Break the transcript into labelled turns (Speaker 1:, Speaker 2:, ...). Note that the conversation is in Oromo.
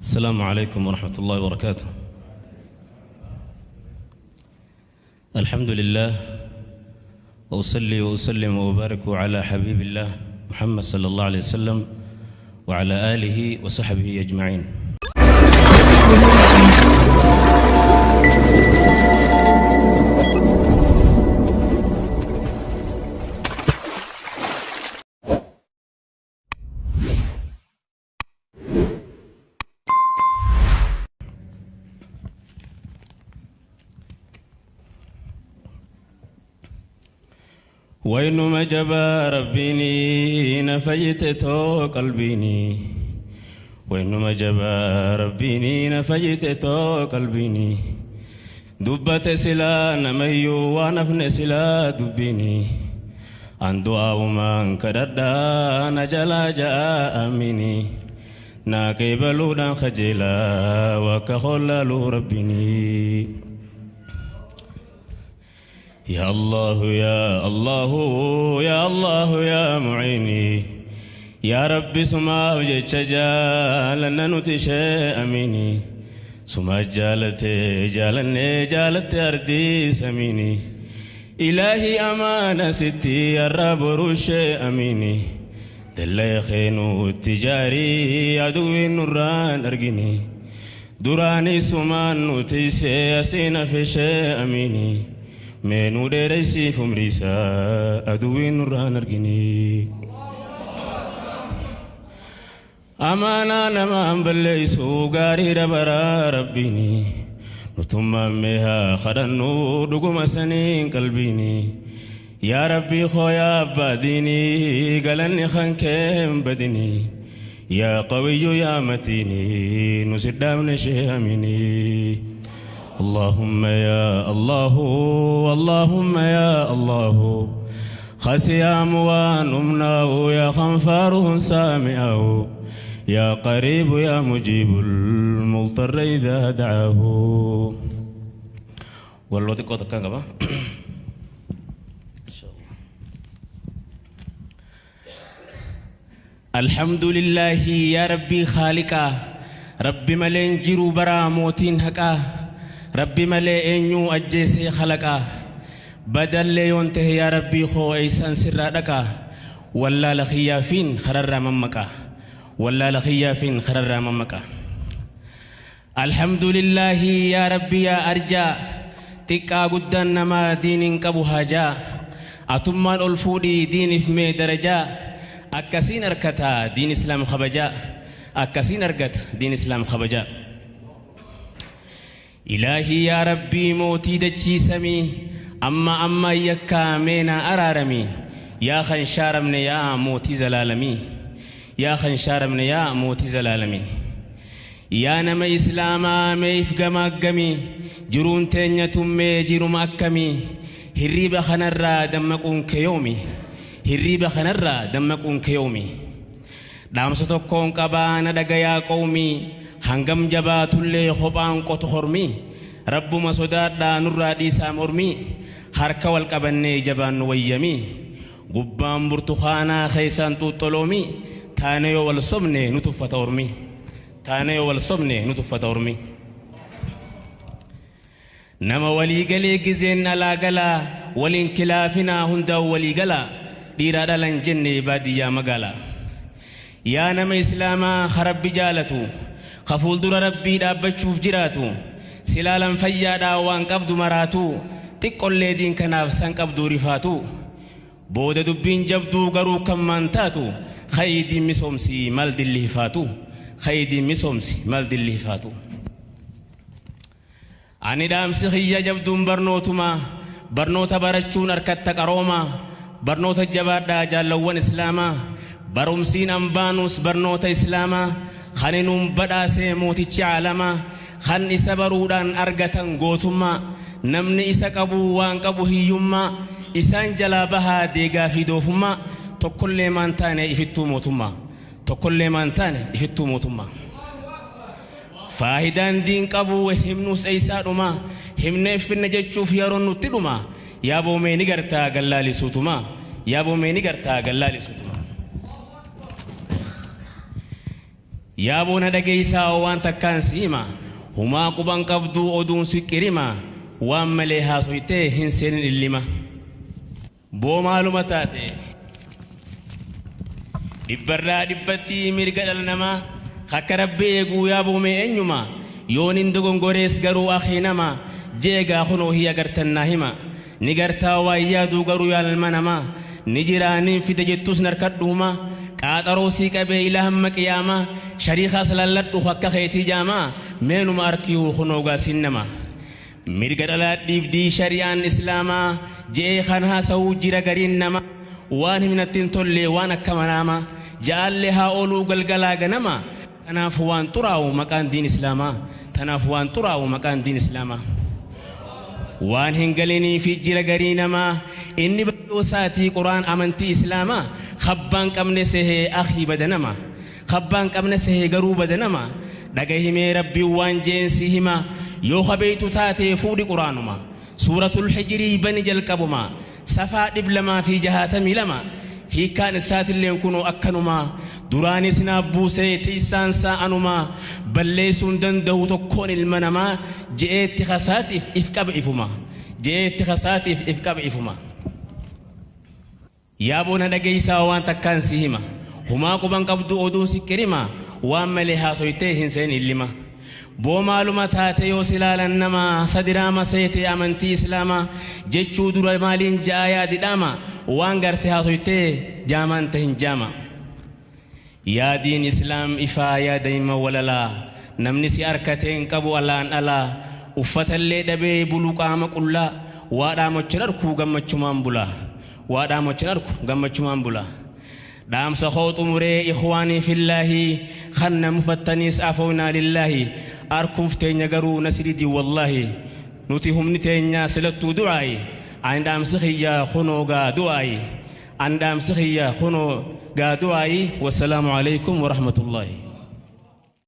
Speaker 1: السلام عليكم ورحمة الله وبركاته. الحمد لله، وأصلي وأسلم وأبارك على حبيب الله محمد صلى الله عليه وسلم وعلى آله وصحبه أجمعين. Waynuma jabaa Rabbiini na fayyite too qalbiini. Waynuma jabaa Rabbiini na fayyite too qalbiini. Dubbate silaa namayyuu waan hafne silaa dubbiini. An du'aa'umaan kadhadhaa na jalaa ja'a amini. Naa qeebaluudhaan kajeelaa wakka hollaaluu Rabbiini. يا الله يا الله يا الله يا معيني، يا ربي سما وجهك جالنا نتشي أميني، سما جالتي جالني جالتي أردي سميني، إلهي أمانة ستي يا رب رشي أميني، دل خينو التجاري عدو النوران أرجني، دراني سما نتشي أسينا في شيء أميني، مينو ديريسي فمريسا أدوين نوران أرجني. أمانا نمان بليسو غاري ربرا ربيني، نتم مها خدنو دقم سنين قلبيني، يا ربي خويا بديني قلني خنكم بدني، يا قوي يا متيني نسدام نشي أميني. اللهم يا الله اللهم يا الله، خسيام ونمناه يا خنفاره سامعه، يا قريب يا مجيب المضطر إذا دعاه. والله تقوى كان قبا. الحمد لله يا ربي خالقا، ربي ملين جرو برا موتين حقا، ربي ملي إنيو أجيسي خلقا، بدل ليونته يا ربي خو إيسان سر دقا، ولا لخيافين خرر ممكا، ولا لخيافين خرر ممكا. الحمد لله يا ربي يا أرجا، تكا قدان نما دين كبو هاجا، أتمان ألفودي دين في مي درجة، أكسين أركتا دين إسلام خبجا، أكسين أركت دين إسلام خبجا. إلهي يا ربي موتي دچي سمي، أما أما يكا مينا أرارمي، يا خنشارمني يا موتي زلالمي، يا خنشارمني يا موتي زلالمي. يا نما إسلاما ميف قمي، جرون تنيا تمي جرم أكمي، هريبة خنرا دمكون كيومي، هريبة خنرا دمكون كيومي. دامس tokkoon qabaa na dhagayaa qawmii، hangam jabaatullee kophaan qotu hormii، rabbuma sodaadhaa nurraa dhiisaa mormii، harka wal qabannee jabaan nu wayyamii، gubbaan burtukaanaa keessaan xuuxxoloomii، taane yoo wal sobne nu tuffata ormii, taane yoo wal sobne nu tuffata ormii. Nama walii galee gizeen alaa galaa, waliin kilaafinaa hundaa walii galaa, dhiiraa dhalan jenne baadiyyaa magaalaa. Yaa nama islaamaa karabbi jaalatu, ka fuuldura rabbii dhaabbachuuf jiraatu, silaalan fayyaadhaa waan qabdu maraatu, xiqqollee diin kanaaf san qabduu rifaatu, booda dubbiin jabduu garuu kan maan taatu, khaydiin misoomsi mal dilli hifaatu, khaydiin misoomsi mal dilli hifaatu. Ani dhaamsi kiyya jabduun barnootuma, barnoota barachuun harkatta qarooma, barnoota jabaadhaa jaallawwan islaamaa, barumsiin ambaanuus barnoota islaamaa, kan inuun badhaasee mootichi caalamaa, kan isa baruudhaan argatan gootummaa, namni isa qabu waan qabu hiyyummaa, isaan jalaa bahaa deegaa fi doofummaa, tokkollee maan taane ifittuu mootummaa, tokkollee maan taane ifittuu mootummaa. Faayidaan diin qabu himnuus eeysaa dhuma, himnee finna jechuuf yeroon nutti dhuma, yaa boomee ni gartaa gallaalisuutuma, yaa boomee ni gartaa gallaalisuutuma. Yaaboo na dhageeysaa waan takkaan si hima humaa quban qabduu oduun si qirima waan malee haasoytee hin seenin illima. Boo maaluma taate dhibbarraa dhibbatti mirga dhala namaa akka Rabbi eeguu yaaboo mee eenyuma yoon hin dogongorees garuu akhii nama jeegaa kunoo hi agartan naa hima ni gartaa waan yaaduu garuu yaalma namaa ni jiraa nin fide jettus narkadhuuma qaaxaroo sii qabee ilaa hamma qiyaamaa shariikaas lalladhu akka keetii jaamaa meenuma arkiyuu kunoo gaasiin nama. Mirga dhalaa dhiibdii shari'aan islaamaa je'ee kan haasa'uu jira gariin nama waan himnatti hin tolle waan akka manaama ja'allee haa ooluu galgalaa ganama tanaaf waan xuraa'u maqaan diin islaamaa tanaaf waan xuraa'u maqaan diin islaamaa. Waan hin galinii fi jira garii namaa inni bayyoo isaatii quraan amantii islaamaa kabbaan qabne sehee akhii badanama kabbaan qabne sehee garuu badanama dhagahimee rabbiin waan jeen si hima yoo kabeeytu taatee fuudhi quraanuma suuratul hijirii bani jalqabuma safaa 262 hiikkaan isaatilleen kunoo akkanuma duraanis naaf buusee tiisaansaa anuma balleessuun danda'u tokkoon ilma namaa je'eetti kasaatiif if qaba ifuma je'eetti kasaatiif if qaba ifuma. Yaaboo na dhageeysaa waan takkaan si hima humaa quban qabdu oduun si qirima waan malee haasoytee hin seen illima. Boo maaluma taate yoo silaalan nama sadiraama seete amantii islaamaa jechuu dura maaliin ja'a yaadidhaama waan garte haasoytee jaamaan tahin jaama. Yaadiin islaam ifaa yaadayma walalaa namni si arkateen qabu alaan alaa uffatallee dhabee bulu qaama qullaa waa dhaamachin arkuu gammachumaan bula waa dhaamachin arku gammachumaan bula. Dhaamsa koo xumuree ikhwaanii fillaahi kan na mufattaniis afoonaa lillaahi arkuuf teenya garuu nasridii wallaahi nuti humni teenya silattuu du'aayi ani dhaamsi kiyya kunoo gaa du'aayi ani dhaamsi kiyya kunoo gaa du'aayi wassalaamu alaikum warahmatullaahi.